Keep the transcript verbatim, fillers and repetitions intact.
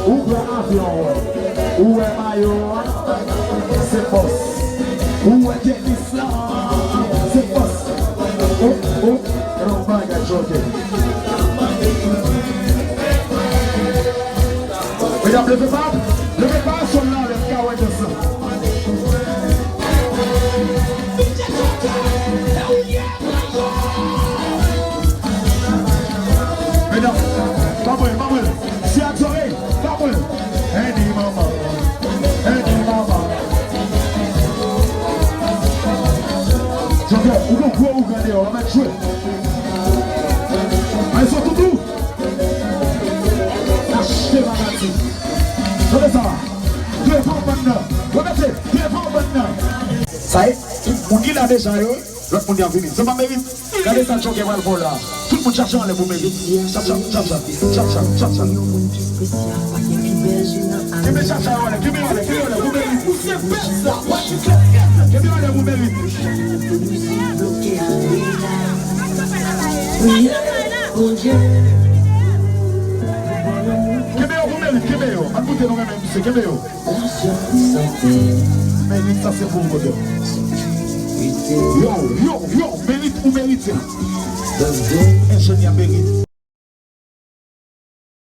Ou pran avyon an, ou wè mayo an, se fòs. Ou wè tenis lan, se fòs. Oh, oh, nan bagay jòtè. Medam, leve pa, leve pa, sòl la, lè m ka wè dans lan. Medam, pa pran, pa pran. Si ak zòrèy, pa pran. Andy mama, Andy mama. Jòkè, ou gon gwo ougan deyò, w a mèt jwe. Ay, sot toutou. Achte maladi. Tande sa. Devan bann nan. Remete, devan bann nan. Sa e, moun ki la deja yo, lòt moun y ap vini. Se pa Merit. Gade sa Jòkè pral fè w la. Tout moun chache anlè pou Merit. Chache, chache, chache, chache, chache. Kenbe chache yo anlè, kenbe yo anlè, kenbe yo anlè pou Merit. Kenbe yo anlè pou Merit. Kenbe yo pou Merit, kenbe yo. Ann koute nou renmen misye, kenbe yo. Merit, sa se pou ou, kote. Yo, yo, yo, Merit, ou merite. Enjenyè Merit.